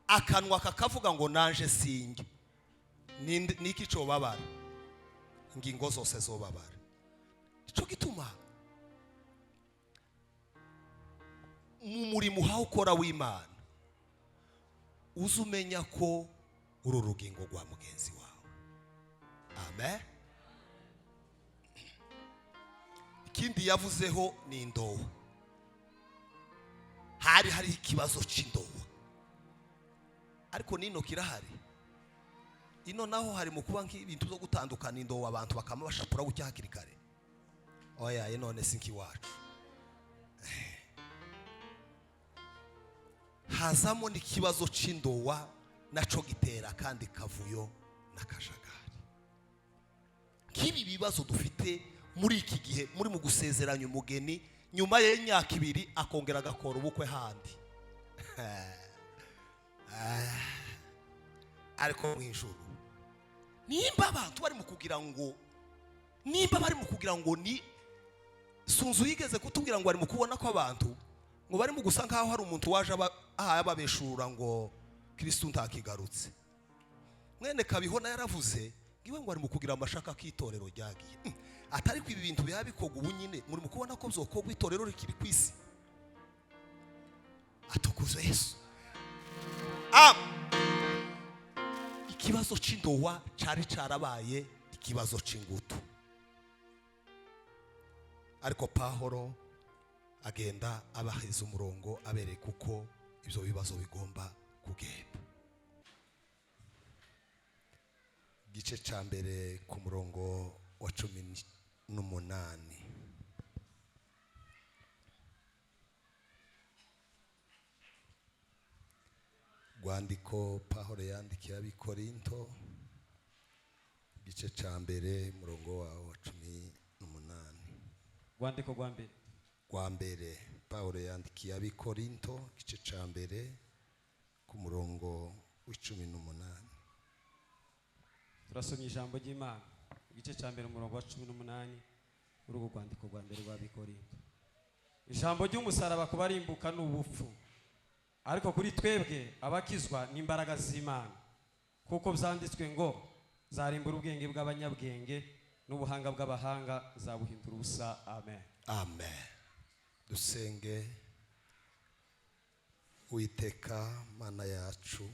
Akanwa kakavuga ngo nanje sinjye, niki cobabara? Ingingo zose zobabara. Ico gituma mu murimo uhawe ukora w'Imana, uze umenya ko uru rugingo rwa mugenzi wawe. Amen. Ikindi yavuzeho ni indobo. Hari hariho ikibazo c'indobo, ariko nino kirahari. Ino naho hari mu kuba nk'ibintu byo gutandukana indobo, abantu bakama bashapura gutya hakiri kare. Oya, none si nk'iwacu. Hazamo n'ikibazo c'indowa, naco gitera kandi kavuyo n'akajagari. Nk'ibi bibazo dufite muri iki gihe, muri mu gusezeranya umugeni, nyuma y'imyaka 2 akongera agakora ubukwe handi. Ariko mu ijuru, nimba abantu bari mu kugira ngo, nimba bari mu kugira ngo ni Sunzu yigeze kutubwira ngo bari mu kubona ko abantu ngo bari mu gusa nkaho hari umuntu waje ahaye ababeshura ngo Kristo ntakigarutse. Mwene Kabihona yaravuze ngiwe ngo ari mu kugira amashaka k'itorero ryagiye. Atari ko ibi bintu biba bikorwa ubu nyine, muri mu kubona ko byokorwa itorero rikiri ku isi. Atukuzwe Yesu. Ikibazo c'indowa cari carabaye ikibazo c'ingutu, ariko Pahoro agenda abaheza umurongo, abereka uko ibyo bibazo bigomba kugenda. Igice ca mbere ku murongo wa 18. Rwandiko Pahoro yandikiye ab'Ikorinto, igice ca mbere murongo wawo wa 18. Rwandiko rwa mbere. Rwa mbere Pawulo yandikiye ab'Ikorinto, igice ca mbere ku murongo w'icumi n'umunani. Turasomye ijambo ry'Imana, igice ca mbere umurongo wa 18 muri urwo rwandiko rwa mbere rw'Abikorinto. Ijambo ry'umusaraba kubarimbuka ni ubupfu, ariko kuri twebwe abakizwa n'imbaraga z'Imana, kuko byanditswe ngo zarimbura ubwenge bw'abanyabwenge n'ubuhanga bw'abahanga zabuhindura ubusa. Amen. Amen. Dusenge. Uwiteka Mana yacu,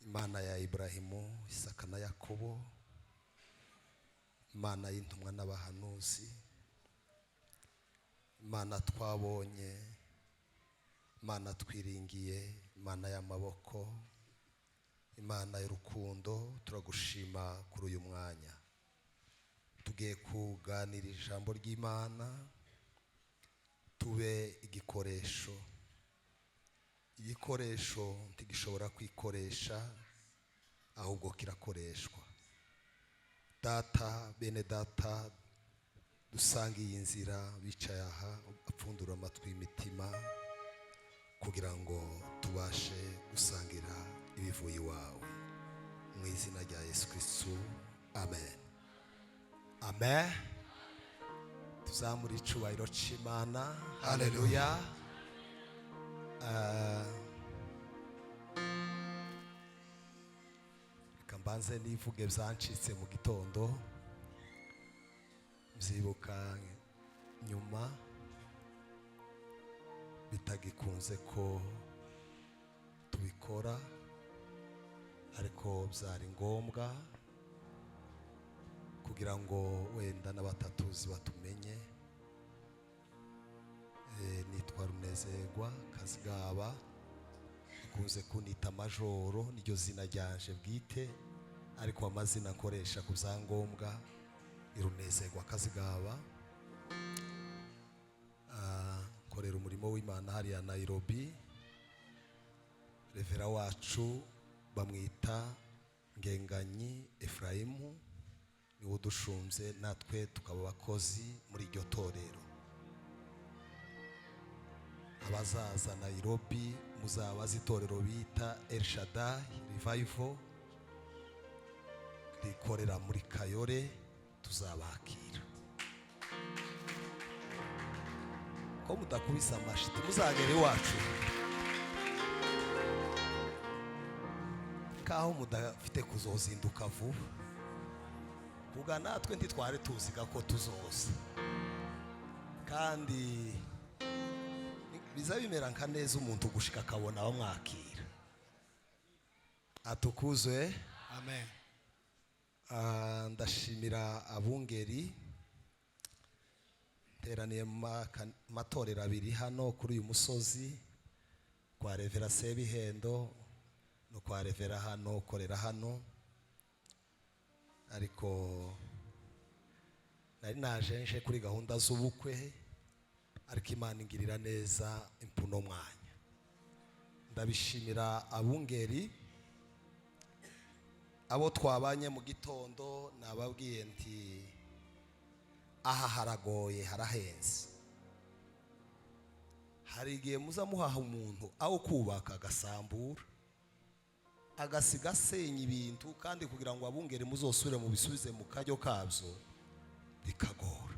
Imana ya Ibrahimu, Isaka na Yakobo, Imana y'intumwa n'abahanuzi, Imana twabonye, Imana twiringiye, Imana y'amaboko, Imana y'urukundo, turagushima kuri uyu mwanya. Tugiye kuganira ijambo ry'Imana, tube igikoresho. Igikoresho ntigishobora kwikoresha, ahubwo kirakoreshwa. Data, bene data dusanga iyi nzira bicaye aha, apfundura amatwi y'imitima kugira ngo tubashe gusangira ibivuye iwawe. Mu izina rya Yesu Kristo, amen. Amen. Tuzamure icubahiro c'Imana. Haleluya. Reka mbanze nivuge byancitse mu gitondo, byibuka nyuma bitagikunze ko tubikora, ariko byari ngombwa kugira ngo wenda n'abatatuzi batumenye. Nitwa Runezerwa Kazigaba, akunze kunita Majoro, niryo zina ryanje bwite, ariko amazina nkoresha ku byangombwa ni Runezerwa Kazigaba. Nkorera umurimo w'Imana hariya Nairobi. Revera wacu bamwita Ngenganyi Efraimu, niwe udushunze, natwe tukaba abakozi muri iryo torero. Abazaza Nairobi muzabaza itorero bita El Shaddai Revival, rikorera muri Kayore, tuzabakira. Ko mudakubise amashyi, muzagere iwacu. Nkaho mudafite kuzozinduka vuba kuga, natwe ntitwari tuziga ko tuzoza, kandi biza bimera nka neza umuntu gushika akabona bamwakira. Atukuzwe. Amen. Ah, ndashimira abungeri teraniye mu matorero abiri hano kuri uyu musozi, kwa Revera Sebihendo no kwa Revera hano korera hano. Ariko nari naje nje kuri gahunda z'ubukwe, ariko Imana ingirira neza impuno mwanya. Ndabishimira abungeri abo twabanye mu gitondo. Nababwiye nti aha haragoye, harahenze. Hari igihe muza muhaha umuntu aho kubaka agasambura, agasiga asenya ibintu, kandi kugira ngo abungere muzosubire mu bisubize mu kajyo kabyo bikagora.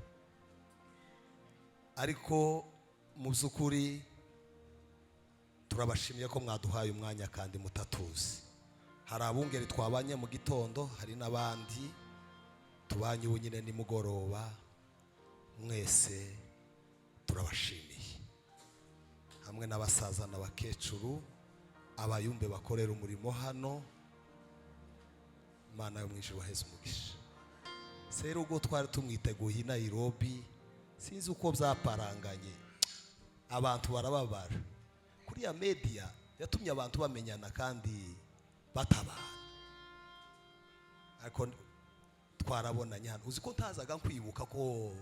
Ariko mu by'ukuri turabashimiye ko mwaduhaye umwanya kandi mutatuzi. Hari abungeri twabanye mu gitondo, hari n'abandi tubanye ubu nyine nimugoroba. Mwese turabashimiye, hamwe n'abasaza n'abakecuru, abayumbe bakorera umurimo hano. Imana yo mu ijuru baheze umugisha. Sero ubwo twari tumwiteguye i Nairobi, sinzi uko byaparanganye, abantu barababara. Kuriya media yatumye abantu bamenyana kandi batabana, ariko twarabonanye hano. Uzi ko ntazaga nkwibuka ko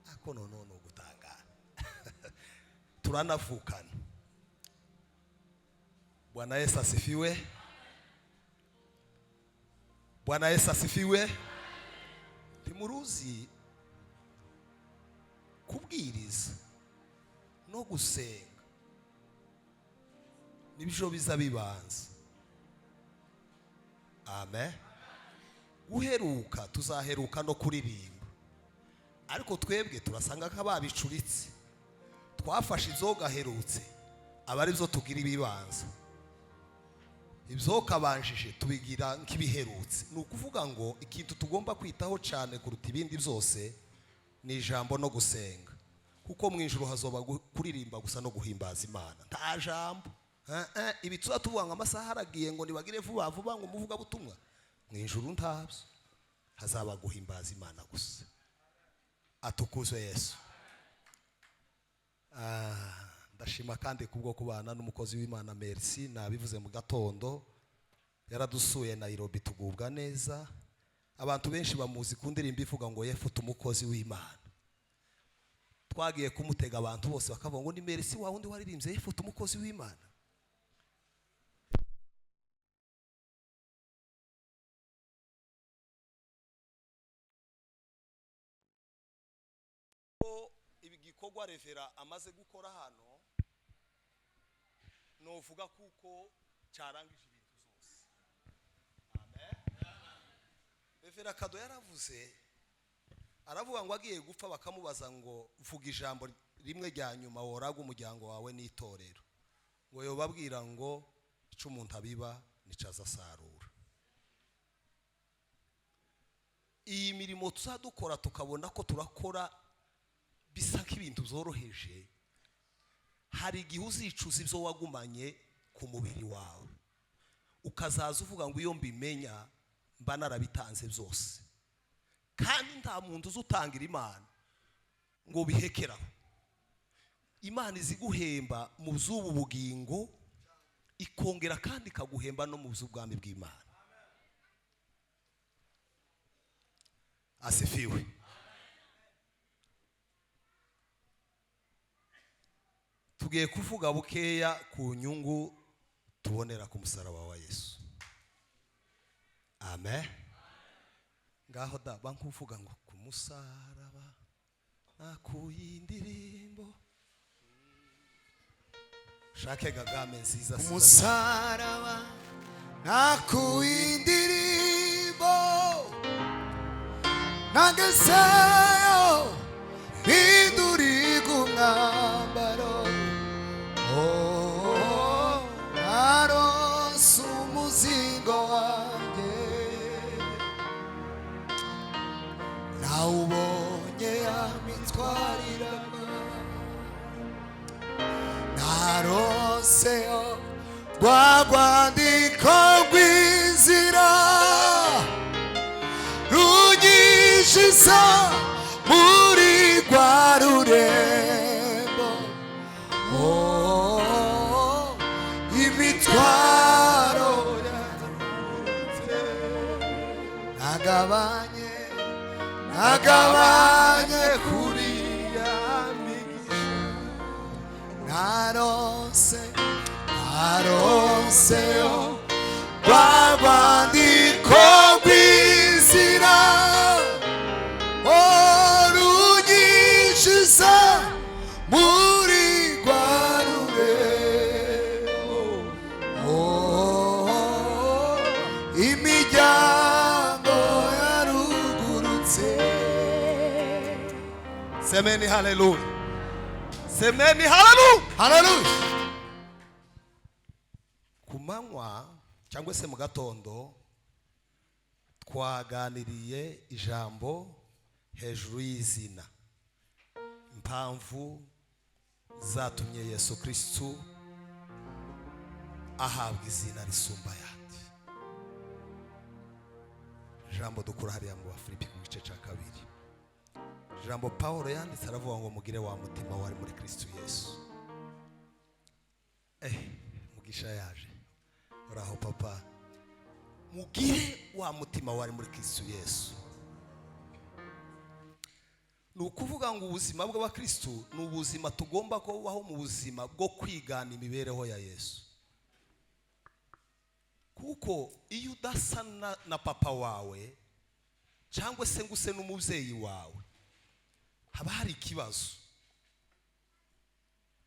ako noneho ni ugutangara, turanavukana. Bwana Yesu asifiwe. Bwana Yesu asifiwe. Ntimuruzi kubwiriza no gusenga nibyo biza bibanza. Amen. Guheruka tuzaheruka no kuririmba, ariko twebwe turasanga ko ababicuritse twafashe ibyogaherutse aba ari byo tugira ibibanza, ibyokabanjije tubigira nk'ibiherutse. Ni ukuvuga ngo ikintu tugomba kwitaho cyane kuruta ibindi byose ni ijambo no gusenga, kuko mu ijuru hazoba kuririmba gusa no guhimbaza Imana, nta jambo. Ibi tuza tuvuga ngo amasaha aragiye, ngo nibagire vuba vuba, ngo umuvugabutumwa, mu ijuru ntabyo, hazaba guhimbaza Imana gusa. Atukuzwe Yesu. Ndashima kandi kubwo kubana n'umukozi w'Imana Merci. Nabivuze mu gatondo, yaradusuye Nairobi tugubwa neza. Abantu benshi bamuzi ku ndirimbo ivuga ngo "Yefuta umukozi w'Imana". Twagiye kumutega, abantu bose bakavuga ngo ni Merci wa wundi waririmbye "Yefuta umukozi w'Imana". Ibi gikorwa Revera amaze gukora hano, novuga kuko cyarangije ibintu zose. Amen. Revera Kado yaravuze, aravuga ngo agiye gupfa bakamubaza ngo vuga ijambo rimwe rya nyuma woraga umuryango wawe n'itorero, ngo yobabwira ngo ico umuntu abiba nico azasarura. Iyi mirimo tuzadukora tukabona ko turakora bisa nk'ibintu byoroheje, hari igihe uzicuza ibyo wagumanye ku mubiri wawe, ukazaza uvuga ngo iyo mbimenya mba narabitanze byose. Kandi nta muntu uzi utangira Imana ngo bihekeraho. Imana iziguhemba mu by'ubu bugingo, ikongera kandi ikaguhemba no mu by'ubwami bw'Imana. Asifiwe. Tugiye kuvuga bukeya ku nyungu tubonera ku musaraba wa Yesu. Amen. Ngaho da bankuvuga ngo ku musaraba nakuye indirimbo. Shake gagame nziza. Umusaraba nakuye indirimbo, nagezeyo mpindurika umwambaro. Oh, naronse umuzigo. Rwa rwandiko rw'inzira runyinjiza muri rwa rurembo. Oh, imitwaro yarutse, nagabanye, nagabanye kuri ya migisha narose, naronseyo rwa rwandiko rw'inzira, oh, runyinjiza muri rwa rurembo. Oh, imiryango yarugurutse. Semeni haleluya, semeni haleluya. Haleluya. Ku manywa cyangwa se mu gatondo twaganiriye ijambo hejuru y'izina, impamvu zatumye Yesu Kirisitu ahabwa izina risumba ayandi. Ijambo dukura hariya mu Bafilipi ku gice cya 2, ijambo Paul yanditse aravuga ngo mugire wa mutima wari muri Kirisitu Yesu. Mugisha yaje, uraho papa. Mugire wa mutima wari muri Kirisitu Yesu. Ni ukuvuga ngo ubuzima bw'abakirisitu ni ubuzima tugomba kubaho mu buzima bwo kwigana imibereho ya Yesu, kuko iyo udasa na papa wawe cyangwa se ngo use n'umubyeyi wawe, haba hari ikibazo.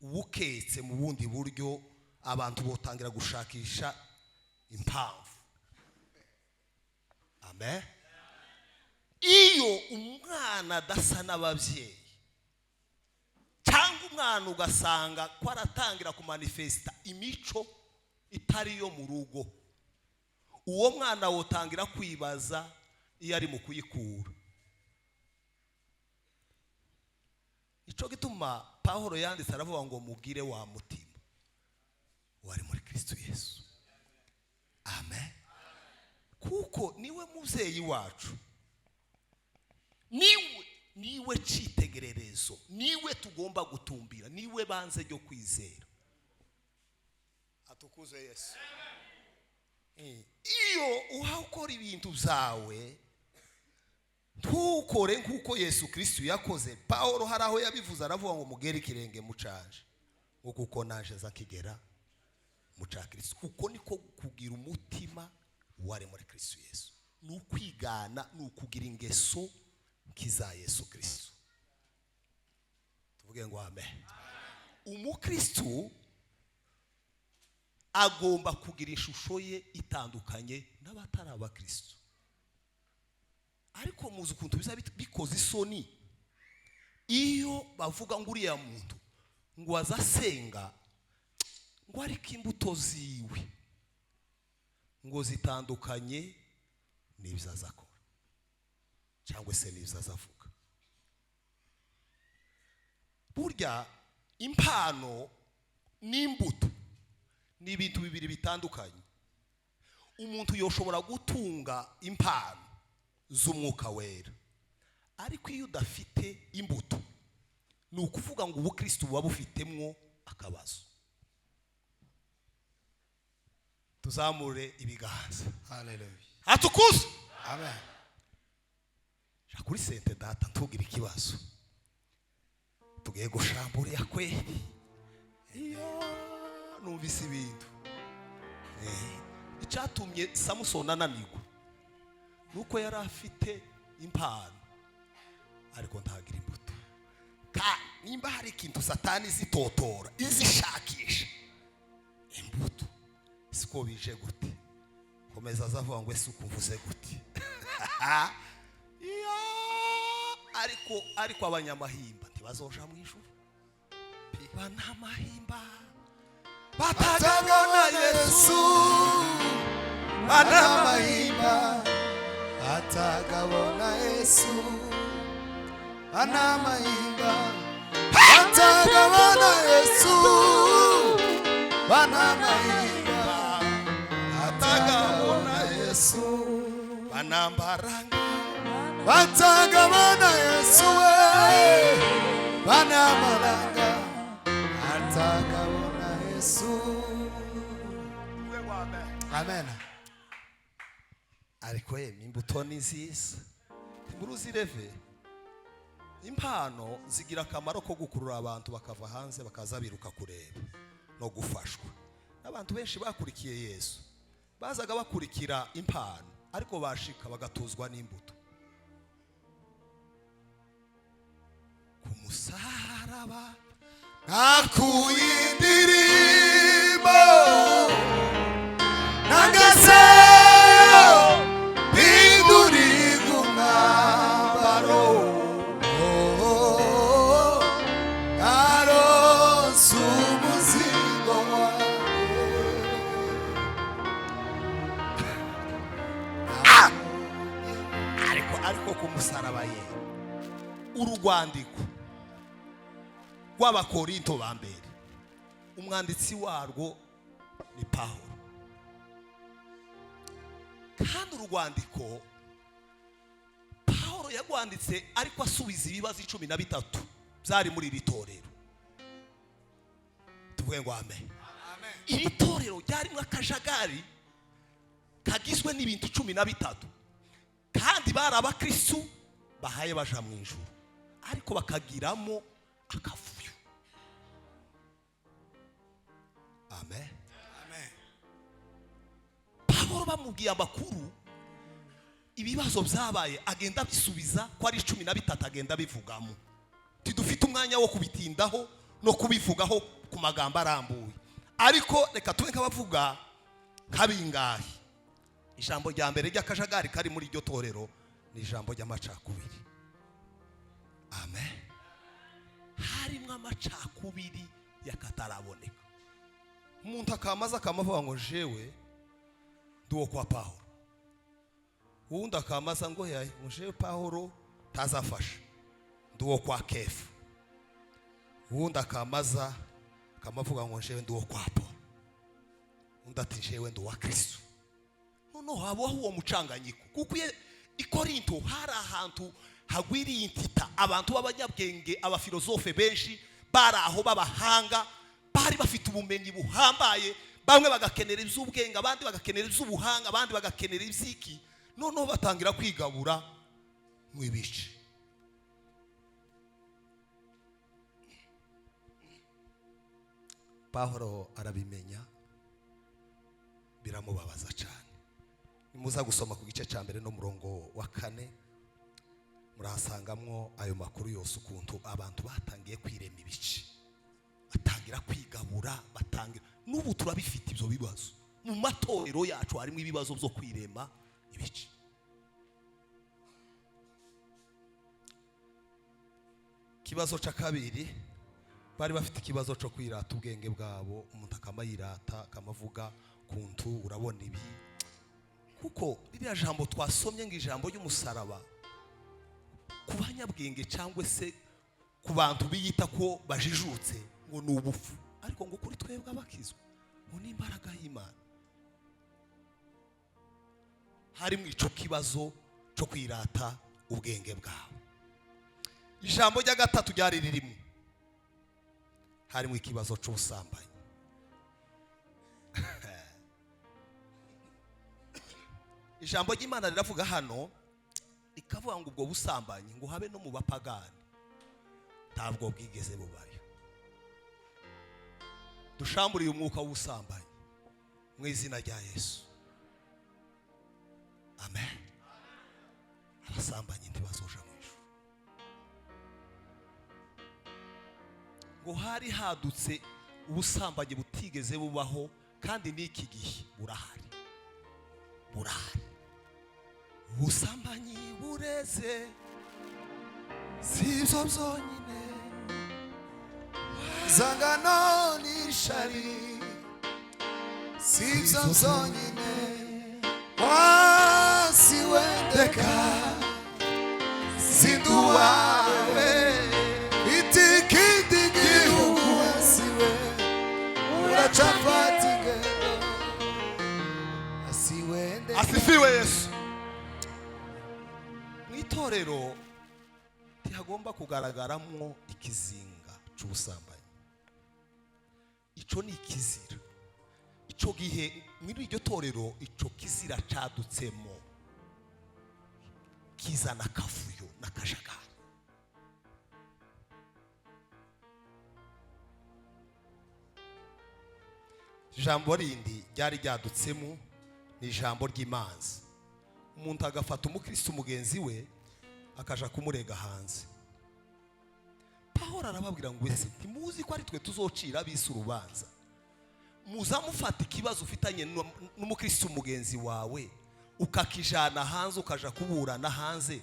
Ubuketse mu bundi buryo, abantu botangira gushakisha impamvu. Amen. Iyo umwana adasa n'ababyeyi, cyangwa umwana ugasanga ko aratangira kumanifesita imico itari iyo mu rugo, uwo mwana wotangira kwibaza iyo ari mu kuyikura. Nicyo gituma Pawulo yanditse aravuga ngo mugire wa mutima wari muri Kristo Yesu. Amen. Kuko niwe mubyeyi wacu, niwe cyitegererezo, niwe tugomba gutumbira, niwe banze ryo kwizera. Atukuzwe Yesu. Iyo uhakora ibintu byawe ntukore nk'uko Yesu Kristo yakoze. Pawulo hari aho yabivuze aravuga ngo mugere ikirenge mucanje ngo kuko naje zakigera muca Kristo. Uko niko kugira umutima wari muri Kristo Yesu, ni ukwigana, ni ukugira ingeso nk'iza Yesu Kristo. Tuvuge ngo amen. Umukristo agomba kugira ishusho ye itandukanye n'abatari abakristo. Ariko muzi ukuntu biza bikoze isoni iyo bavuga ngo uriya muntu ngo azasenga, ngo ariko imbuto ziwe ngo zitandukanye n'ibyo azakora cyangwa se n'ibyo azavuga. Burya impano n'imbuto ni ibintu bibiri bitandukanye. Umuntu yoshobora gutunga impano z'umwuka wera, ariko iyo udafite imbuto, ni ukuvuga ngo ubukristo buba bufitemwo akabazo. Tuzamure ibiganza. Haleluya. Atukuzwe. Amen. Ja kuri sente data, ntugire ikibazo, tugiye gushambura ya kweri. Iyo numvise ibintu, icyatumye Samusoni ananirwa nuko yari afite impano ariko ntagira imbuto. Nimba hari ikintu Satani izitotora, izishakisha imbuto, siko bije gute? Komeza azavuga ngo ese ukumvuze gute? Iya, ariko abanyamahimba ntibazoja mu ijuru. Banamahimba batagabona Yesu, banamahimba atagabona Yesu, banamahimba atagabona Yesu, banamahimba. Batagabona Yesu, banambaranga. Batagabona Yesu we, banamalanga atagabona Yesu. Amen. Ariko yemwe, imbuto ni nziza, ntimuruzireve. Impano zigira akamaro ko gukurura abantu bakava hanze, bakaza biruka kureba no gufashwa. N'abantu benshi bakurikiye Yesu bazaga bakurikira impano, ariko bashika bagatuzwa n'imbuto. Ku musaraba Nakuye indirimbo n'agasero binduriga umwambaro, naronse umuzingo wawe. Ariko ku musaraba ye, urwandiko rw'Abakorinto ba mbere, umwanditsi warwo ni Pawulo, kandi urwandiko Pawulo yarwanditse ariko asubiza ibibazo 13 byari muri iri torero. Tuvuge ngo amen. Iri torero ryarimo akajagari kagizwe n'ibintu 13, kandi bari abakristu bahaye baja mu ijuru, ariko bakagiramo akavuyo. Amen. Pawulo bamubwiye amakuru, ibibazo byabaye, agenda abisubiza ko ari 13, agenda abivugamo. Tidufite umwanya wo kubitindaho no kubivugaho ku magambo arambuye, ariko reka tube nk'abavuga nk'abingahe. Ijambo rya mbere ry'akajagari kari muri iryo torero ni ijambo ry'amacakubiri. Amen. Harimo amacakubiri y'akataraboneka. Umuntu akamaze akamavuga ngo jewe ndi uwo kwa Pawulo, uwundi akamaza ngo yaye, ngo jewe Pawulo ntazafasha, ndi uwo kwa Kefa, uwundi akamaza akamavuga ngo jewe ndi uwo kwa Paul, undi ati jewe ndi uwa Kristo. Noneho habaho uwo mucanganyiko, kuko i Korinto hari ahantu hagwiriye intita, abantu b'abanyabwenge, abafilozofe benshi bari aho b'abahanga, bari bafite ubumenyi buhambaye. Bamwe bagakenera iby'ubwenge, abandi bagakenera iby'ubuhanga, abandi bagakenera iby'iki. Noneho batangira kwigabura mu ibice. Pawulo arabimenya, biramubabaza cyane. Nimuza gusoma ku gice cya mbere n'umurongo wa 4, murahasangamwo ayo makuru yose, ukuntu abantu batangiye kwirema ibice, batangira kwigabura, batangira. N'ubu turabifite ibyo bibazo mu matorero yacu, harimo ibibazo byo kwirema ibice. Ikibazo cya kabiri, bari bafite ikibazo cyo kwirata ubwenge bwabo. Umuntu akamayirata, akamavuga kuntu urabona ibi, kuko ririya jambo twasomye ngo ijambo ry'umusaraba ku banyabwenge cyangwa se ku bantu biyita ko bajijutse ngo ni ubufu, ariko ngo kuri twebwe abakizwa ngo ni imbaraga y'Imana. Harimo ico kibazo cyo kwirata ubwenge bwabo. Ijambo rya gatatu ryari ririmo, harimo ikibazo cy'ubusambanyi. Ijambo ry'Imana riravuga hano, rikavuga ngo ubwo busambanyi ngo habe no mu bapagani ntabwo bwigeze bubayo. Dushamburiye umwuka w'ubusambanyi mu izina rya Yesu. Amen. Abasambanyi ntibazoja mu ijuru. Ngo hari hadutse ubusambanyi butigeze bubaho, kandi n'iki gihe burahari, burahari. Ubusambanyi bureze, si ibyo byonyine, zangano n'ishari, si ibyo byonyine, wasi wendeka sinduwawe itikindi gihugu wasiwe uracafata ingendo. Asifiwe Yesu. Mu itorero ntihagomba kugaragaramo ikizinga cy'ubusambanyi. Icyo ni ikizira. Icyo gihe muri iryo torero icyo kizira cyadutsemo kizana akavuyo n'akajagari. Ijambo rindi ryari ryadutsemo ni ijambo ry'imanza. Umuntu agafata umukristo mugenzi we akaja kumurega hanze. Pawulo arababwira ngo ese ntimuzi ko ari twe tuzocira ab'isi urubanza? Muzamufata ikibazo ufitanye n'umukristo mugenzi wawe ukakijana hanze, ukaja kuburana hanze,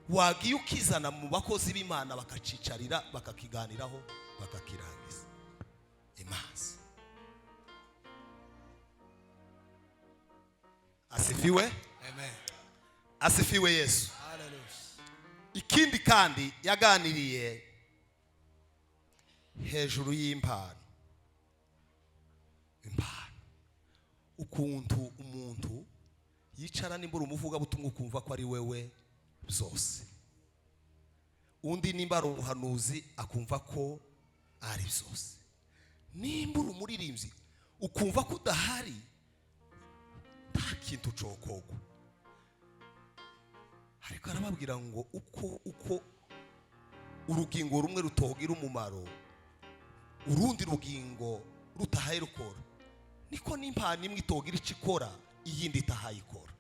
wagiye ukizana mu bakozi b'Imana bakacicarira, bakakiganiraho, bakakirangiza. Imanza. Asifiwe. Amen. Asifiwe Yesu. Hallelujah. Ikindi kandi yaganiriye hejuru y'impano. Impano, ukuntu umuntu yicara nimbura umuvugabutumwa ukumva ko ari wewe byose, undi nimba ari umuhanuzi akumva ko ari byose, nimbura umuririmbyi ukumva ko udahari nta kintu cokogwa. Ariko arababwira ngo uko urugingo rumwe rutogira umumaro urundi rugingo rutahaye rukora, niko n'impano imwe itogira icyo ikora iyindi itahaye ikora.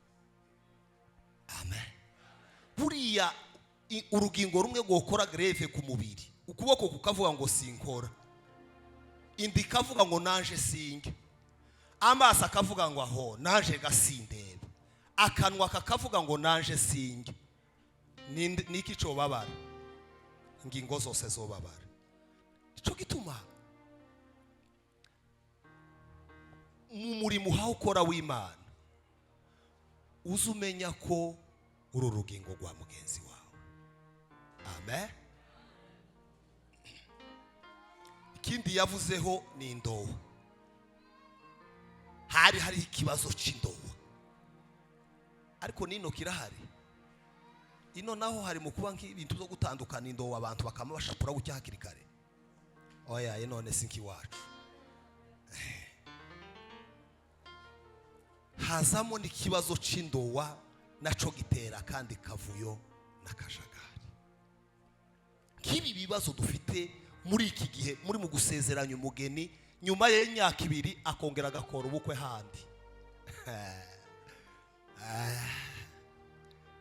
Amen. Buriya urugingo rumwe rwokora greve ku mubiri, ukuboko kukavuga ngo sinkora, indi ikavuga ngo naje singe, amaso akavuga ngo aho naje gasindeba, akanwa kakavuga ngo naje singe. Niki cobabara? Ingingo zose zobabara. Ico gituma mu murimo uhawe ukora w'Imana uzumenya ko uru rugingo rwa mugenzi wawe. Amen. Ikindi yavuzeho ni indobo. Hari hari ikibazo c'indobo, ariko nino kirahari. Ino naho hari mu kuba nk'ibintu byo gutandukana indobo, abantu bakama bashapura gutya hakiri kare. Oya, none si nk'iwacu. Hazamo n'ikibazo c'indowa naco gitera kandi kavuyo n'akajagari. Nk'ibi bibazo dufite muri iki gihe, muri mu gusezeranya umugeni nyuma y'imyaka ibiri akongera agakora ubukwe handi.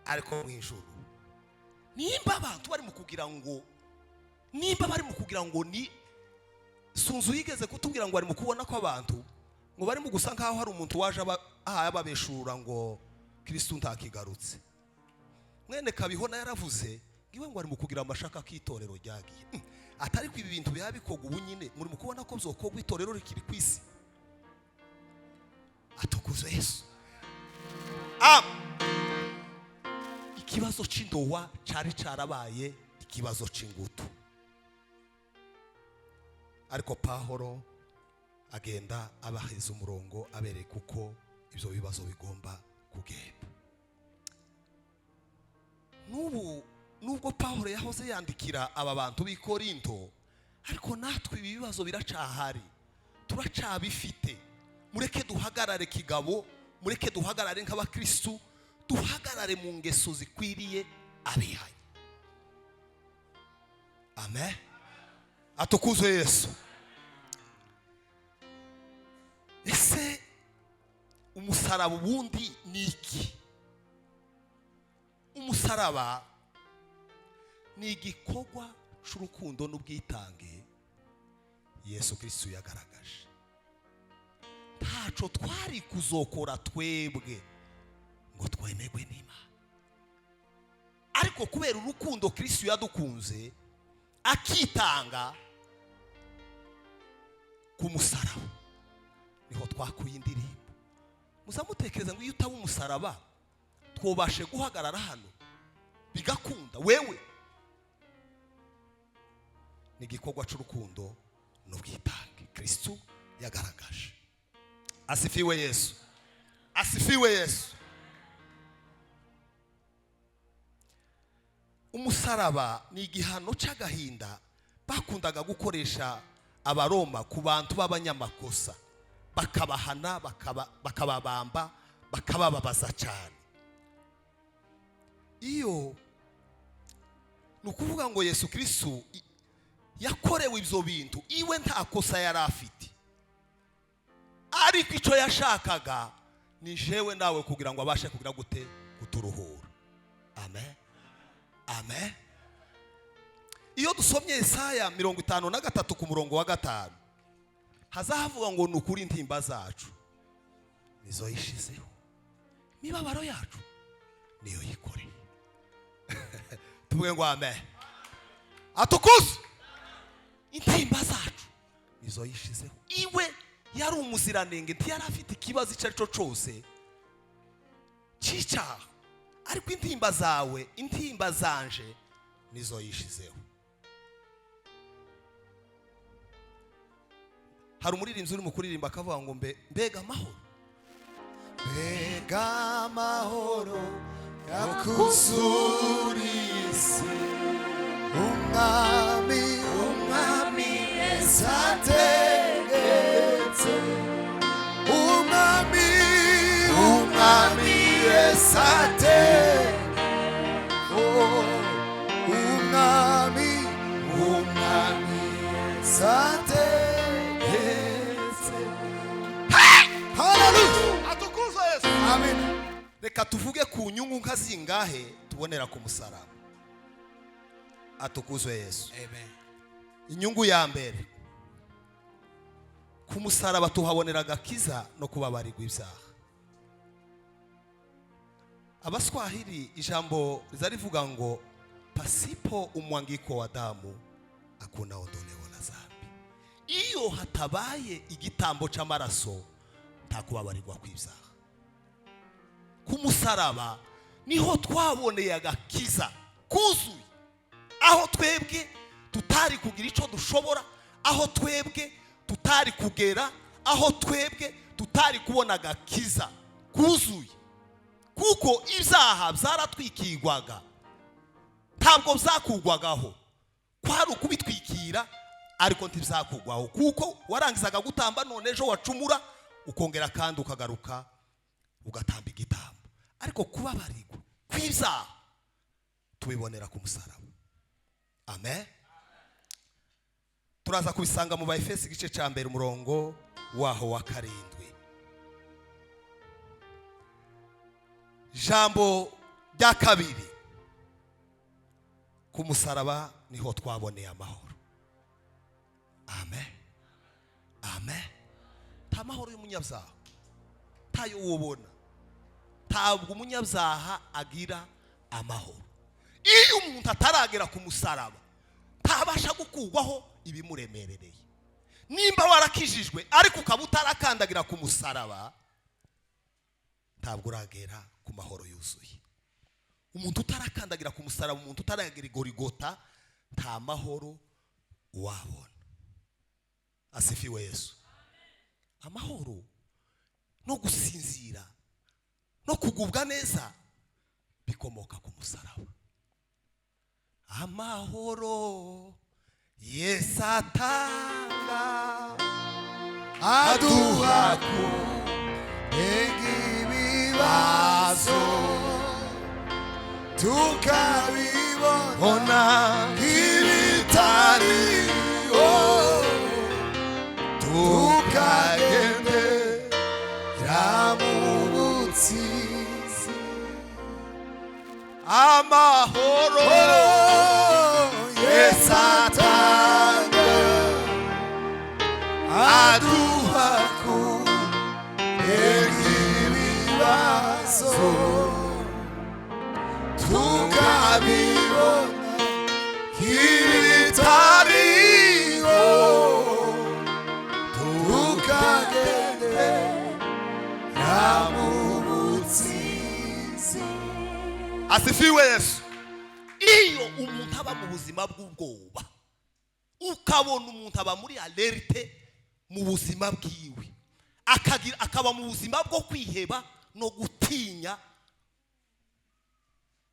Ariko mu ijuru nimba abantu bari mu kugira ngo, nimba bari mu kugira ngo ni Sunzu yigeze kutubwira ngo ari mu kubona ko abantu ngo bari mu gusa nkaho hari umuntu waje ahaye ababeshura ngo Kristo ntakigarutse. Mwene Kabihona yaravuze ngiwe ngo ari mu kugira amashaka k'itorero ryagiye. Atari ko ibi bintu bihabikogwa ubu nyine muri mu kubona ko byokogwa itorero rikiri ku isi. Atukuzwe Yesu. Ikibazo c'indowa cari carabaye ikibazo c'ingutu. Ariko Pahoro agenda abaheza umurongo abereka uko ibyo bibazo bigomba kugenda. N'ubu nubwo Pahoro yahoze yandikira aba bantu b'i Korinto, ariko natwe ibi bibazo biracahari, turacabifite. Mureke duhagarare kigabo, mureke duhagarare nk'abakristu, duhagarare mu ngeso zikwiriye abihanye. Amen. Atukuzwe Yesu. Ese umusaraba ubundi ni iki? Umusaraba ni igikorwa c'urukundo n'ubwitange Yesu Kristo yagaragaje. Ntaco twari kuzokora twebwe ngo twemerwe n'Imana, ariko kubera urukundo Kristo yadukunze akitanga ku musaraba, niho twakuye indirimbo. Muzamutekereza ngo iyo utaba umusaraba twobashe guhagarara hano bigakunda. Wewe ni igikorwa c'urukundo n'ubwitange Kristo yagaragaje. Asifiwe Yesu. Asifiwe Yesu. Umusaraba ni igihano cy'agahinda bakundaga gukoresha Abaroma ku bantu b'abanyamakosa, bakabahana, bakababamba, bakabababaza cyane. Iyo ni ukuvuga ngo Yesu Kirisitu yakorewe ibyo bintu, iwe nta kosa yari afite, ariko icyo yashakaga ni jewe nawe, kugira ngo abashe kugira gute? Kuturuhura. Amen, amen. Iyo dusomye Yesaya 53 ku murongo wa 5, hazahavuga ngo: "Ni ukuri intimba zacu nizo yishizeho, imibabaro yacu niyo yikoreye." Tuvuge ngo amen. Atukuze. Intimba zacu nizo yishizeho. Iwe yari umuziranenge, ntiyari afite ikibazo icyo ari cyo cyose cy'icyaha, ariko intimba zawe, intimba zanje nizo yishizeho. Hari umuririmbyi uri mu kuririmba akavuga ngo: "Mbe mbega amahoro!" Mbega amahoro yakuzuriye isi, Umwami, Umwami Yesu ategetse, Umwami, Umwami Yesu ategetse, oh, Umwami, Umwami Yesu ategetse. Hallelujah! Atukuzwe Yesu. Amen. Reka tuvuge ku nyungu nka zingahe tubonera ku musaraba. Atukuzwe Yesu. Amen. Inyungu ya mbere, ku musaraba tuhabonera agakiza no kubabarirwa ibyaha. Abaswahili ijambo riza rivuga ngo: "Pasipo umwangiko wa damu hakuna ondoleo la zambi." Iyo hatabaye igitambo cy'amaraso, nta kubabarirwa kw'ibyaha. Ku musaraba niho twaboneye agakiza kuzuye, aho twebwe tutari kugira icyo dushobora, aho twebwe tutari kugera, aho twebwe tutari kubona agakiza kuzuye, kuko ibyaha byaratwikirwaga, ntabwo byakugwagaho. Kwari ukubitwikira, ariko ntibyakugwaho, kuko warangizaga gutamba, none ejo wacumura ukongera kandi ukagaruka ugatamba igitambo. Ariko kubabarirwa kw'ibyaha tubibonera ku musaraba. Amen. Turaza kubisanga mu Baefesi, igice cya 1, umurongo waho wa 7. Jambo rya kabiri, ku musaraba niho twaboneye amahoro. Amen, amen. Nta mahoro y'umunyabyaha, ntayo wubona. Ntabwo umunyabyaha agira amahoro. Iyo umuntu ataragera ku musaraba, ntabasha gukurwaho ibimuremerereye. Nimba warakijijwe ariko ukaba utarakandagira ku musaraba, ntabwo uragera ku mahoro yuzuye. Umuntu utarakandagira ku musaraba, umuntu utaragera i Gorigota, nta mahoro wabona. Asifiwe Yesu. Amahoro no gusinzira no kugubwa neza bikomoka ku musaraba. Amahoro Yesu atanga aduha kurenga ibibazo, tukabibona ona nk'ibitariho, tukagendera mu butsinzi. Amahoro Yesu atanga aduha kurenga ibibazo, tukabibona nk'ibitariho, tukagendera mu butsinzi. Asifiwe Yesu. Iyo umuntu aba mu buzima bw'ubwoba, ukabona umuntu aba muri alerte mu buzima bwiwe, akagira akaba mu buzima bwo kwiheba no gutinya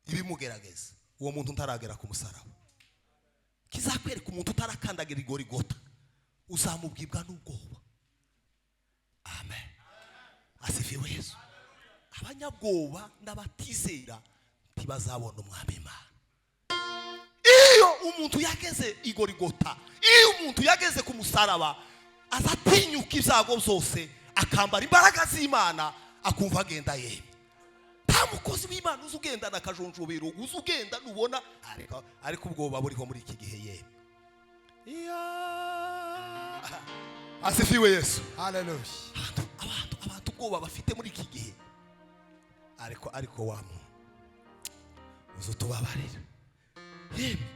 ibimugerageza, Uwo muntu ntaragera ku musaraba. Kizakwereka umuntu utarakandagira igorigota, uzamubwibwa n'ubwoba. Amen, asifiwe Yesu. Abanyabwoba n'abatizera ntibazabona umwami Imana. Iyo umuntu yageze igorigota, iyo umuntu yageze ku musaraba, azatinyuka ibyago byose, akambara imbaraga z'Imana, akumva agenda yemye. Nta mukozi w'Imana uzi ugendana akajonjobero, uzi ugenda nubona, ariko ubwoba buriho muri iki gihe yemwe. Iya. Asifiwe Yesu. Haleluya. Abantu ubwoba bafite muri iki gihe, ariko wa muntu uzi utubabarira yemwe.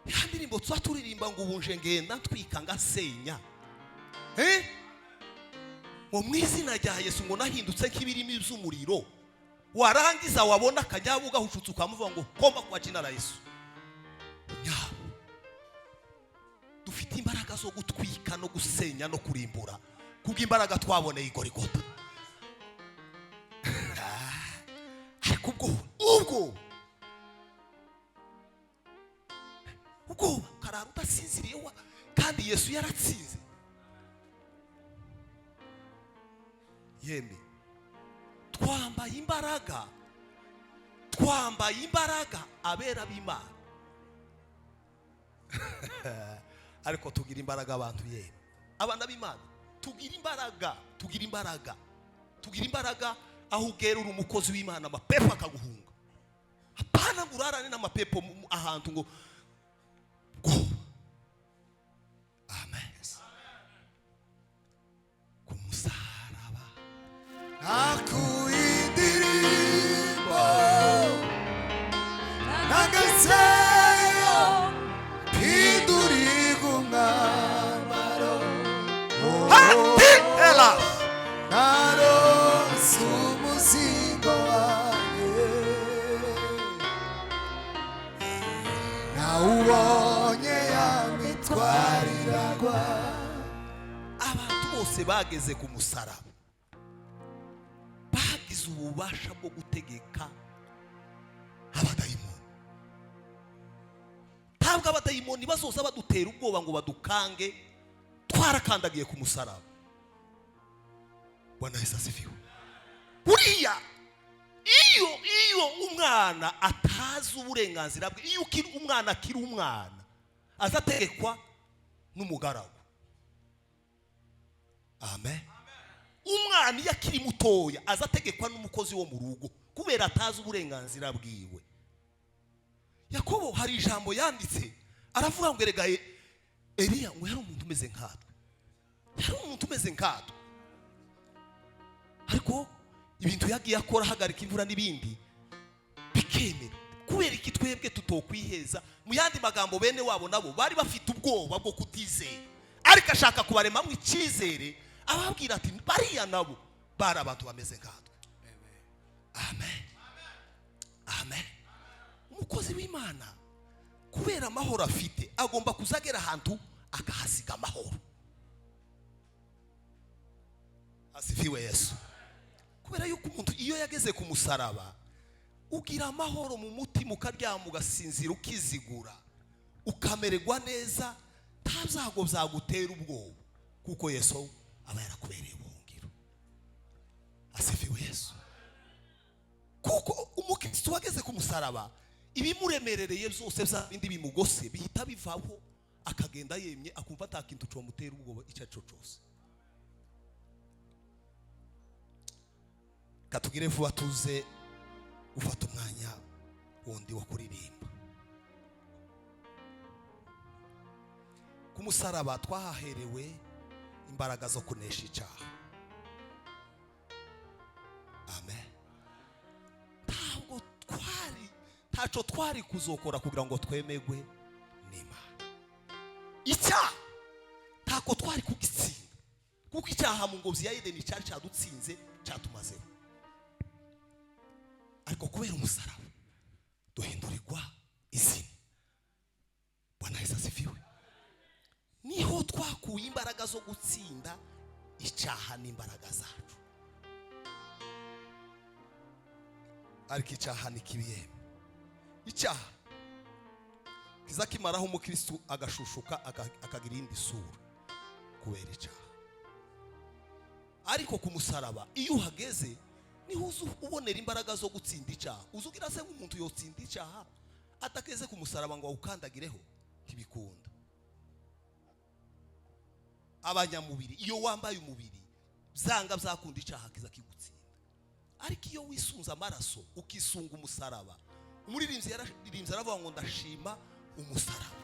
Ya ndirimbo tuba turirimba ngo ubu nje ngenda ntwika ngasenya, eh, ngo mu izina rya Yesu, ngo nahindutse nk'ibirimi by'umuriro. Warangiza wabona akanyabu gahushutse, ukamuvuga ngo koma kwa jina la Yesu. Nyabo dufite imbaraga zo gutwika no gusenya no kurimbura kubw'imbaraga twaboneye igorigota. Ariko ubwo karara udasinziriye wa, kandi Yesu yaratsinze. Yemwe twambaye imbaraga, twambaye imbaraga abera b'Imana. Ariko tugira imbaraga abantu, yemwe abana b'Imana, tugira imbaraga, tugira imbaraga, tugira imbaraga. Aho ugera uri umukozi w'Imana, amapepo akaguhunga. Hapana ngo urarane n'amapepo ahantu ngo go. Amen. Ku musaraba Nakuindirimbo nagezeyo mpindurira umwambaro. Ela. Narose umuzingo wanjye, nawubonye yamitwariragwa. Abantu bose bageze ku musaraba bagize ububasha bwo gutegeka abadayimoni. Ntabwo abadayimoni bazoza badutera ubwoba ngo badukange, twarakandagiye ku musaraba. Bwana Yesu asifiwe. Buriya iyo umwana atazi uburenganzira bwe, iyo ukiri umwana, akiri umwana, azategekwa n'umugaragu. Amen. Umwana iyo akiri mutoya azategekwa n'umukozi wo mu rugo kubera atazi uburenganzira bwiwe. Yakobo hari ijambo yanditse, aravuga ngo erega Eliya ngo yari umuntu umeze nkatwe, yari umuntu umeze nkatwe, ariko ibintu yagiye akora, ahagarika imvura n'ibindi, bikemera. Kubera iki twebwe tutokwiheza? Mu yandi magambo, bene wabo nabo bari bafite ubwoba bwo kutizera, ariko ashaka kubaremamo icyizere, ababwira ati bariya nabo bari abantu bameze nkatwe. Amen, amen. Umukozi w'Imana kubera amahoro afite agomba kuzagera ahantu akahasiga amahoro. Asifiwe Yesu. Kubera yuko umuntu iyo yageze ku musaraba, ugira amahoro mu mutima, ukaryama ugasinzira, ukizigura, ukamererwa neza, nta byago byagutera ubwoba, kuko Yesu aba yarakubereye ubuhungiro. Asifiwe Yesu. Kuko umukristo wageze ku musaraba, ibimuremerereye byose, bya bindi bimugose, bihita bivaho, akagenda yemye, akumva ata kintu cyamutera ubwoba icyo ari cyo cyose. Katugire vuba tuze gufata umwanya wundi wo kuririmba. Ku musaraba twahaherewe imbaraga zo kunesha icyaha. Amen. Ntabwo twari, ntacyo twari kuzokora kugira ngo twemegwe n'Imana. Icyaha ntabwo twari kugitsinda, kuko icyaha mu ngobyi ya Edeni cyari cyadutsinze, cyatumazeho. Ariko kubera umusaraba duhindurirwa izina. Bwana Yesu asifiwe. Niho twakuye imbaraga zo gutsinda icyaha n'imbaraga zacu. Ariko icyaha ni kibi yemwe. Icyaha Kiza kimaraho umukristu agashushuka, akagira indi sura kubera icyaha. Ariko ku musaraba iyo uhageze, niho uza ubonera imbaraga zo gutsinda icyaha. Uza ugira se nk'umuntu yotsinda icyaha atakeze ku musaraba ngo awukandagireho? Ntibikunda. Abanyamubiri, iyo wambaye umubiri, byanga byakunda icyaha kiza kigutsinda. Ariko iyo wisunze amaraso, ukisunga umusaraba, umuririmbyi yararirimbye aravuga ngo: "Ndashima umusaraba,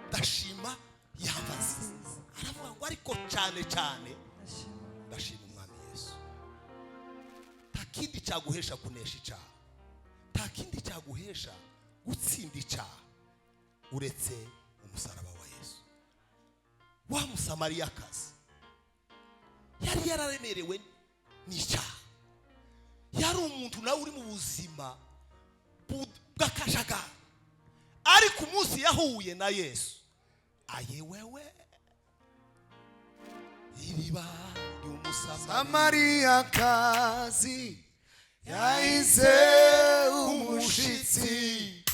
ndashima yamba nziza." Aravuga ngo: "Ariko cyane cyane ndashima Umwami Yesu." Nta kindi cyaguhesha kunesha icyaha, nta kindi cyaguhesha gutsinda icyaha uretse umusaraba wa Yesu. Wa Musamariyakazi yari yararemerewe n'icyaha, yari umuntu nawe uri mu buzima bw'akajagari. Ariko umunsi yahuye na Yesu, ayewewe, iriba ry'Umusamariya. Samariyakazi yahize umushitsi,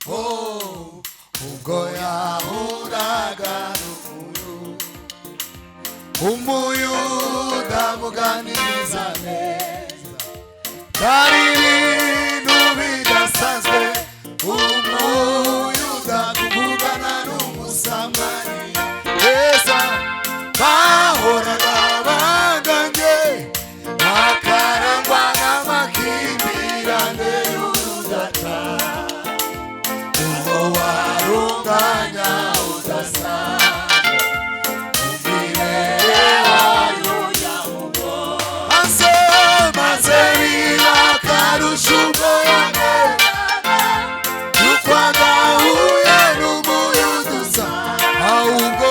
oh, ubwo yahuraga n'Umuyuda muganiriza neza. Byari ibintu bidasanzwe Umuyuda kuvugana n'Umusamariya beza bahoraga baganje, bakarangwa n'amakimbirane y'urudata. Uwo wari umwanya udasanzwe mu mibereho maze maze biba akarusho ubwo yamenyaga yuko adahuye n'Umuyuda, ahubwo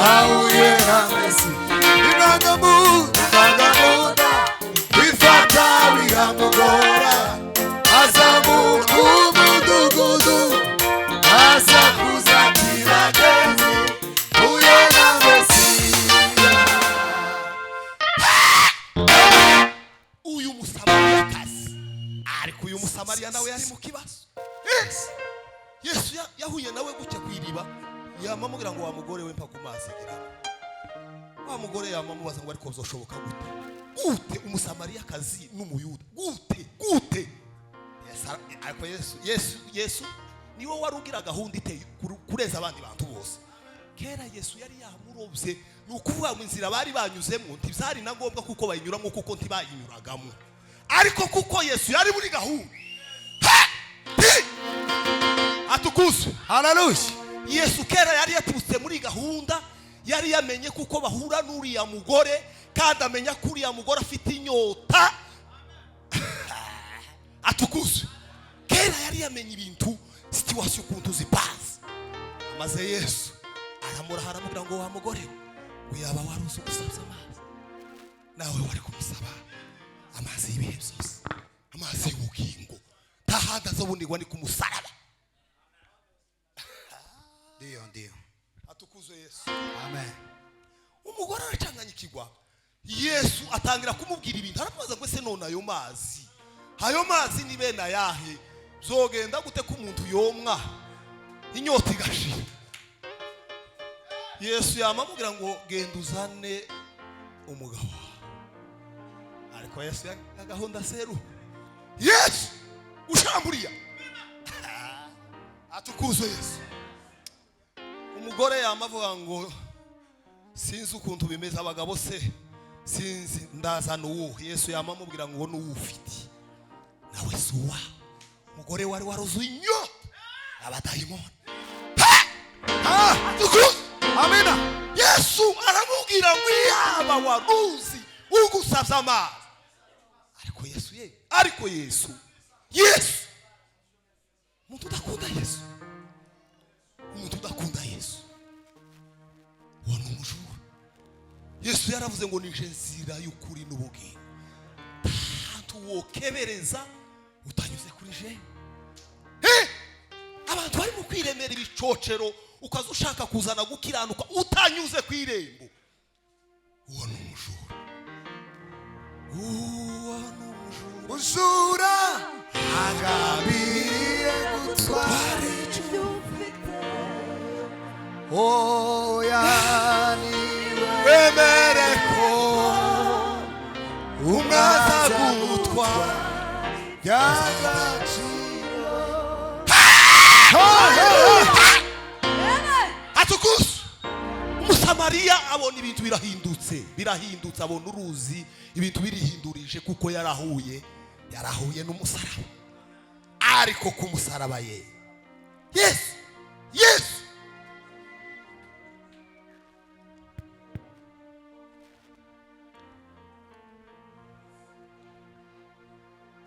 ahuye na Mesi. Indangamuntu bifata biramugora, azamuka umudugudu, asakuza ati: "Bagenzi, huye na Mesiya." Uyu Musamariyakazi, ariko uyu Musamariya nawe yari mu kibazo. Yesu yahuye nawe gutya ku iriba, yamamubwira ngo: "Wa mugore we, mpa ku mazi." Gira wa mugore yamamubaza ngo: "Ariko bizoshoboka gute? Gute Umusamariyakazi n'Umuyuda? Gute, gute?" Ariko Yesu niwe wari ugira gahunda iteye kureza abandi bantu bose. Kera Yesu yari yamurobye. Ni ukuvuga ngo inzira bari banyuzemo ntibyari na ngombwa kuko bayinyuramo, kuko ntibayinyuragamo. Ariko kuko Yesu yari muri gahunda. Ha! Hi! Atukuzwe. Haleluya. Yesu kera yari yaturutse muri gahunda, yari yamenye kuko bahura n'uriya mugore, kandi amenya ko uriya mugore afite inyota. Atukuzwe. Kera yari yamenye ibintu, situation ukuntu zipazi. Amaze Yesu aramuraha, aramubwira ngo: "Wa mugore we, ngo yaba wari uzi ugusabye amazi, nawe wari kumusaba amazi y'ibihe byose, amazi y'ubugingo. Nta handi azobonirwa, ni ku musaraba." Ndiyo, ndiyo. Atukuzwe Yesu. Amen. Umugore aracanganyikirwa. Yesu atangira kumubwira ibintu, aramubaza ngo: "Ese none ayo mazi ni bene ayahe? Byogenda gute ko umuntu yomwa inyota igashira?" Yesu yamamubwira ngo: "Genda uzane umugabo wawe." Ariko Yesu ya gahunda seru Yesu ushamburiya. Atukuzwe Yesu. Umugore yamavuga ngo: "Sinzi ukuntu bimeze, abagabo se sinzi, ndazana uwuhe?" Yesu yamamubwira ngo: "N'uwo ufite nawe si uwa." Umugore wari waruzuye inyota abadayimoni. Amina. Yesu aramubwira ngo: "Iyaba waruzi ugusabye amazi." Ariko Yesu ye, ariko Yesu, umuntu udakunda Yesu, umuntu udakunda Yesu, uwo ni umujura. Yesu yaravuze ngo: "Nije nzira y'ukuri n'ubugingo, nta wokebereza utanyuze kuri je." Abantu barimo kwiremera ibicocero, ukaza ushaka kuzana gukiranuka utanyuze ku irembo, uwo ni umujura, uwo ni umujura. Ujura agabiriye gutwara. Oya niwe wemere ko umwaza gutwara by'agaciro. Atukuzwe. Umusamariya abona ibintu birahindutse, birahindutse, abona uruzi ibintu birihindurije, kuko yarahuye n'umusaraba. Ariko ku musaraba ye Yesu, Yesu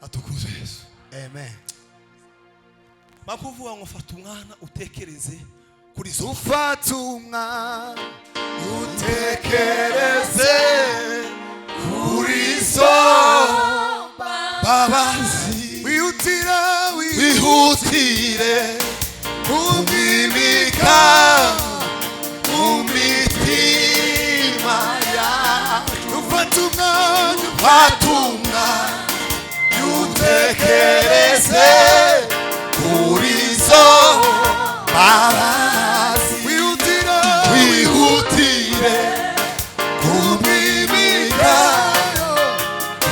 atukuzwe Yesu. Amen. Bakuvuga ngo fata umwana utekereze kuri zo. Ufata umwana utekereze kuri zo Mbabazi, wihutira wihutire kumimika mu mitima yacu. Ufata umwana, Fata umwana utekereze kuri zo mbabazi, wihutira wihutire kumimika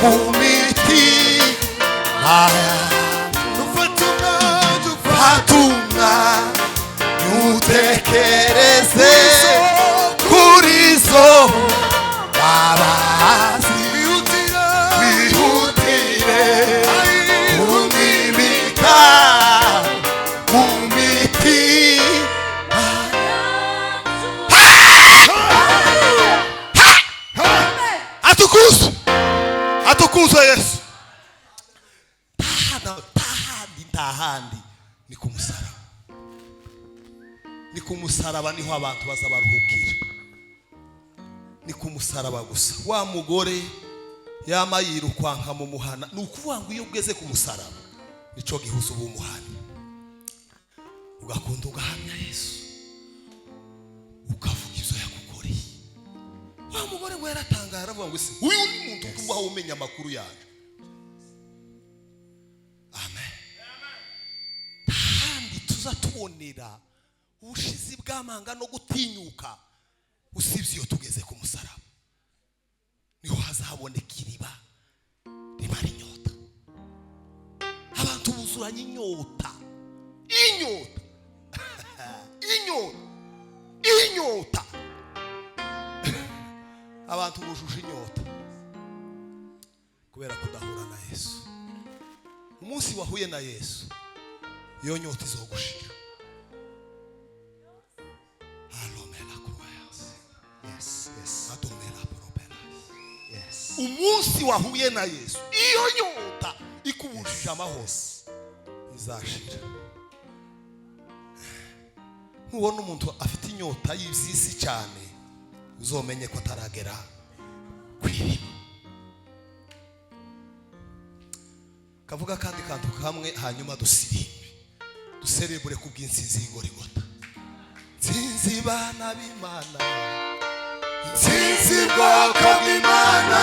mu mitima yacu. Ufata umwana, Fata umwana utekereze kuri zo mbabazi, wihutira wihutire kumimika mu mitima. Atukuzwe, atukuzwe Yesu. Ntahandi, ntahandi, ni ku musaraba, ni ku musaraba niho abantu baza baruhukira, ni ku musaraba gusa. Wa mugore yama yirukwanka mu muhana, ni ukuvuga ngo iyo ugeze ku musaraba nico gihuza uba umuhana, ugakunda ugahamya Yesu, ukavuga ibyo yagukoreye. Wa mugore ngo yaratangaye, aravuga ngo ese uyu ni muntu kubaho umenya amakuru yaje? Amen. Kandi tuza tubonera ubushizi bw'amanga no gutinyuka usibye iyo tugeze ku musaraba, niho hazaboneka iriba rimara inyota. Abantu buzuranye inyota, inyota, inyota, inyota. Abantu bujuje inyota kubera kudahura na Yesu. Umunsi wahuye na Yesu, iyo nyota izogushira. Alomela croyance. Yes. Adomela propera. Yes. Umunsi wahuye na Yesu, iyo nyota ikubujije amahoro izashira. Nubona umuntu afite inyota y'iby'isi cyane, uzomenye ko ataragera ku iriba. Kavuga kandi kantu kamwe, hanyuma dusirimbe, duserebure ku bw'insinzi y'Igorigota. Nsinzi bana b'Imana, Nsinzi bwoko bw'Imana,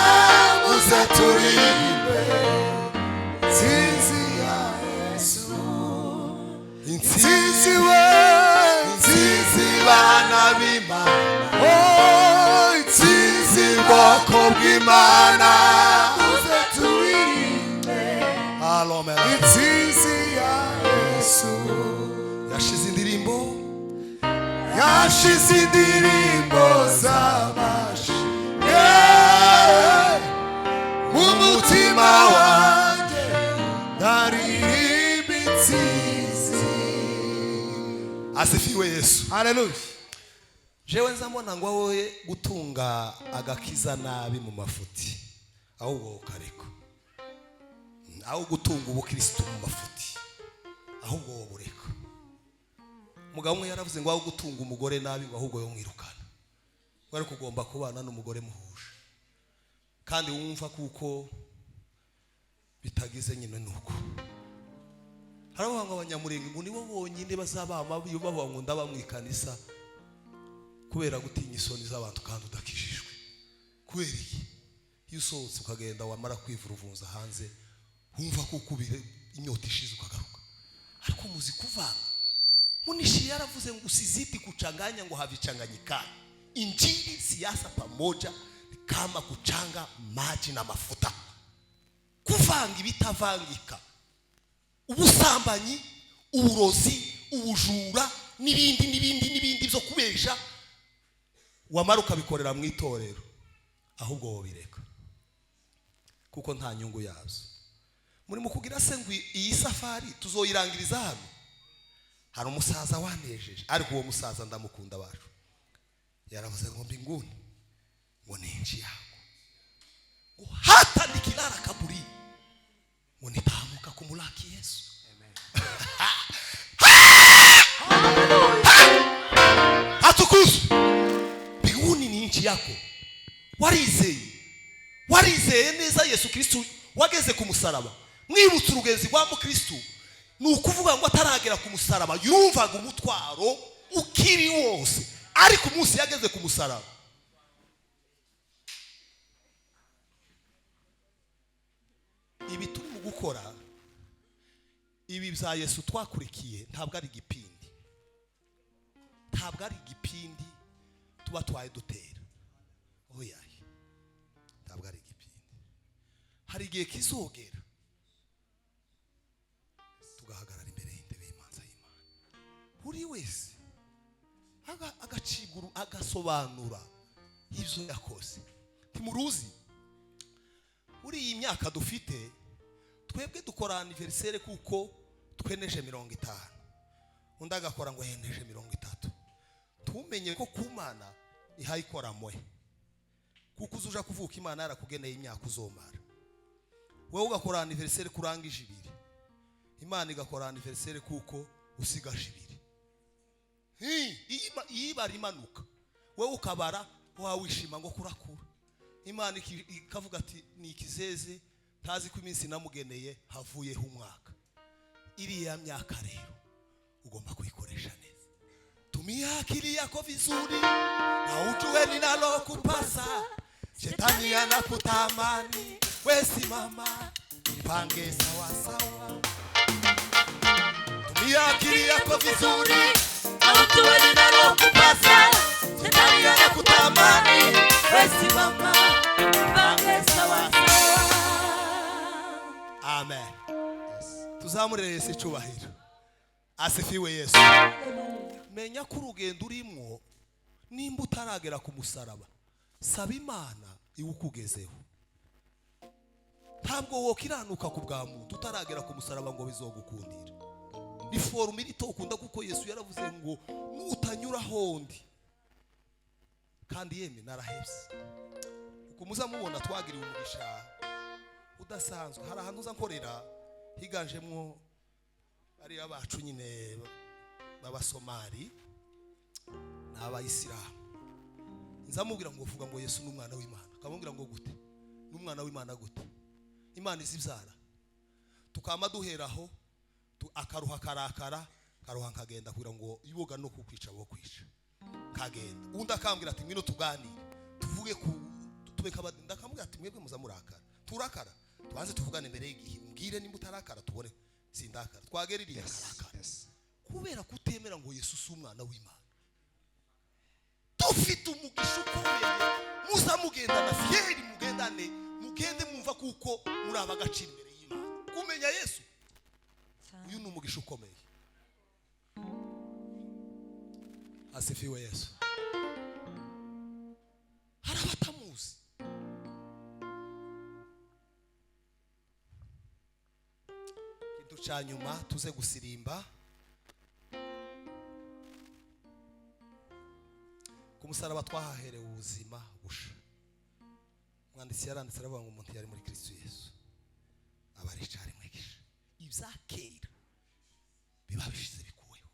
muze turirimbe nsinzi ya Yesu. Nsinzi we, nsinzi bana b'Imana, oh, nsinzi bwoko bw'Imana, muze turirimbe Alomela. Nsinzi ya Yesu. Yashize indirimbo, Yashize indirimbo z'amashimwe mu mutima wanjye, ndaririmba intsinzi. Asifiwe Yesu. Haleluya. Jewe nza mbona ngo wowe gutunga agakiza nabi mu mafuti, ahubwo ukareka, aho gutunga ubukristo mu mafuti, ahubwo wowe bureka. Umugabo umwe yaravuze ngo aho gutunga umugore nabi, ngo ahubwo yomwirukana, ngo ariko ugomba kubana n'umugore muhuje kandi wumva kuko bitagize nyine. Nuko haravuga ngo Abanyamurenge ngo nibo bonyine bazabama bavuga ngo ndaba mu ikanisa kubera gutinya isoni z'abantu, kandi udakijijwe. Kubera iki? Iyo usohotse ukagenda, wamara kwivuruvunza hanze, wumva ko ukubire inyota ishize ukagaruka. Ariko muzi kuvanga. Munishi yaravuze ngo usizidi kuchanganya, ngo havichanganyikani. Injili, siasa pamoja ni kama kuchanga maji na mafuta, kuvanga ibitavangika, ubusambanyi, uburozi, ubujura n'ibindi n'ibindi n'ibindi byo kubesha, wamara ukabikorera mu itorero, ahubwo wobireka kuko nta nyungu yazo. Muri mu kugira se ngo iyi safari tuzoyirangiriza hano? Hari umusaza wanejeje, ariko uwo musaza ndamukunda bacu, yaravuze ngo mbinguni ngo ni nchi yangu, ngo hata nikilala kaburi ngo nitaamuka kumulaki Yesu. Atukuzwe. Mbinguni ni nchi yako. Warizeye, warizeye neza Yesu Kristu wageze ku musaraba. Mwibutse urugenzi rwa mukristu, ni ukuvuga ngo ataragera ku musaraba yumvaga umutwaro ukiri wose, ariko umunsi yageze ku musaraba, ibi turimo gukora, ibi bya Yesu twakurikiye, ntabwo ari igipindi, ntabwo ari igipindi tuba twaye dutera, oya, ntabwo ari igipindi. Hari igihe kizogera tugahagarara imbere y'intebe y'imanza y'Imana, buri wese agacibwa, agasobanura ibyo yakoze. Ntimuruzi muri iyi myaka dufite, twebwe dukora anniversaire kuko tweneje 50, undi agakora ngo yeneje 30. Tumenye ko ku Mana ihayikora mwe, kuko uzuja kuvuka Imana yarakugeneye imyaka uzomara. Wowe ugakora anniversaire kurangije 2, Imana igakora anniversaire kuko usigaje 2. Iyibara imanuka, wowe ukabara wawishima ngo kurakura. Imana ikavuga ati ni ikizeze, ntazi ko iminsi namugeneye havuyeho umwaka. Iriya myaka rero ugomba kuyikoresha neza. Tumia akili yako vizuri na ujue linalokupasa. Shetani anakutamani, we simama jipange sawa sawa. Tumia akili yako vizuri na ujue linalokupasa. Shetani anakutamani, we simama jipange sawa sawa. Amen. Tuzamurire Yesu icyubahiro. Asifiwe Yesu. Menya ko urugendo urimo, nimba utaragera ku musaraba, saba Imana iwukugezeho. Ntabwo wokiranuka ku bwa muntu utaragera ku musaraba ngo bizogukundira. Ni forume iri tokunda, kuko Yesu yaravuze ngo nutanyura hondi. Kandi yemwe narahebye. Uko muzamubona twagiriwe umugisha udasanzwe. Hari ahantu uza nkorera higanjemo bariya bacu nyine b'Abasomali n'Abayisilamu. Nzamubwira ngo vuga ngo Yesu ni umwana w'Imana. Akamubwira ngo gute? Ni umwana w'Imana gute? Imana izibyara. Tukama duheraho, akaruha karakara, karuha nkagenda kugira ngo iboga no kukwica bo kwica. Kagenda. Undi akambwira ati ngwino tuganire, tuvuge ku tube kabadi. Ndakamubwira ati mwebwe muzamurakara. Turakara. Tubanze tuvugane imbere y'igihe. Mbwire nimba utarakara tubone sindakara. Twagera iriya karakara. Kubera kutemera ngo Yesu si umwana w'Imana. Dufite umugisha ukomeye, muza mugendana fieri, mugendane, mugende mwumva kuko muri abagaciro imbere y'Imana. Kumenya Yesu, uyu ni umugisha ukomeye. Asifiwe Yesu. Hari abatamuzi. Ikintu cya nyuma tuze gusirimba. Ku musaraba twahaherewe ubuzima busha. Umwanditsi yaranditse aravuga ngo umuntu yari muri Kristo Yesu aba ari icyaremwe gisha, ibya kera biba bishize bikuweho.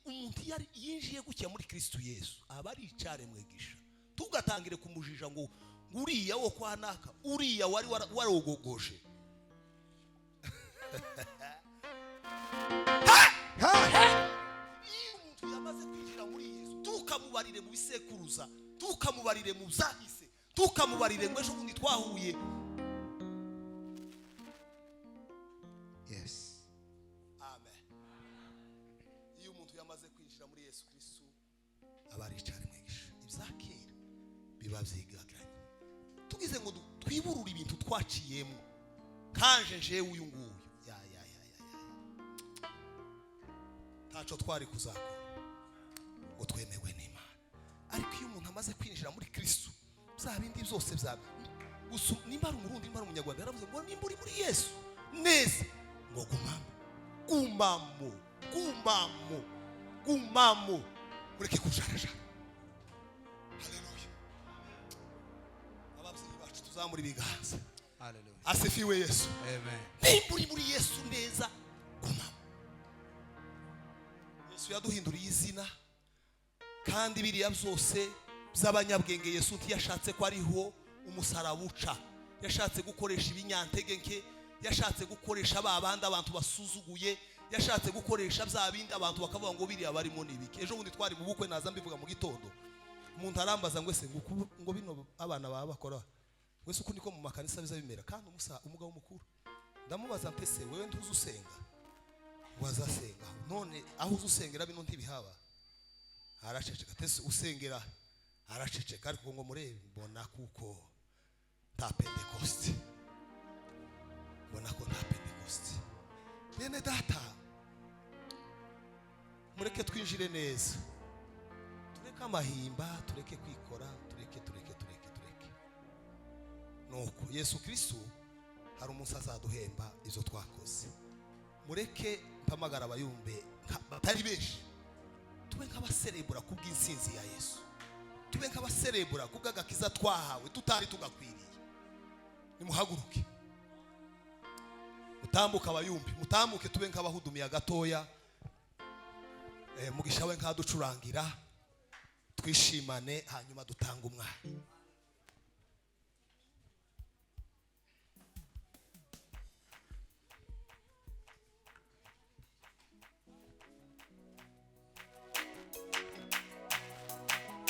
Umuntu yari yinjiye gutya muri Kristo Yesu aba ari icyaremwe gisha. Tugatangire kumujija ngo uriya wo kwa naka, uriya wari warogogoje. Yamaze kwinjira muri Yesu, tukamubarire mu bisekuruza, tukamubarire mu byahise, tukamubarire ngo ejo bundi twahuye. Yes. Amen. Aba ari icyaremwe gisha, ibya kera biba byigaganye. Tugize ngo twiburure ibintu twaciyemo, kanje jewe uyu nguyu, ya ya ya ya ya, ntaco twari kuzakora ngo twemerwe n'Imana. Ariko iyo umuntu amaze kwinjira muri Kristo, bya bindi byose bya gusa, nimba ari Umurundi, nimba ari Umunyarwanda, yaravuze ngo nimba uri muri Yesu neza, ngo gumamo, gumamo, gumamo, gumamo, ureke kujarajara. Haleluya! Ababyeyi bacu, tuzamura ibiganza. Hallelujah. Asifiwe Yesu. Amen. Nimba uri muri Yesu neza, gumamo. Yesu yaduhinduriye izina, kandi biriya byose by'abanyabwenge, Yesu ntiyashatse ko ariho umusaraba uca. Yashatse gukoresha ibinyantege nke, yashatse gukoresha ba bandi abantu basuzuguye, yashatse gukoresha bya bindi abantu bakavuga ngo biriya barimo ni ibiki. Ejo bundi twari mu bukwe, naza mbivuga mu gitondo, umuntu arambaza ngo ese ngo bino abana baba bakora ngo ese uku niko mu makanisa biza bimera? Kandi umugabo mukuru, ndamubaza mpese: "Wewe ntuzi usenga?" Ngo azasenga. "None aho uzi usengera bino ntibihaba?" Araceceka. "Tese usengera?" Araceceka. Ariko ngo murebe, mbona kuko nta Pentekoste, mbona ko nta Pentekoste. Bene data, mureke twinjire neza, tureke amahimba, tureke kwikora, tureke, tureke, tureke, tureke. Nuko Yesu Kristo hari umunsi azaduhemba izo twakoze. Mureke mpamagara abayumbe batari benshi, tube nk'abaserebura kubw'insinzi ya Yesu, tube nk'abaserebura kubw'agakiza twahawe tutari tugakwiriye. Nimuhaguruke, mutambuke, abayumbi, mutambuke, tube nk'abahudumiye gatoya. Mugisha we nkaducurangira, twishimane, hanyuma dutange umwana.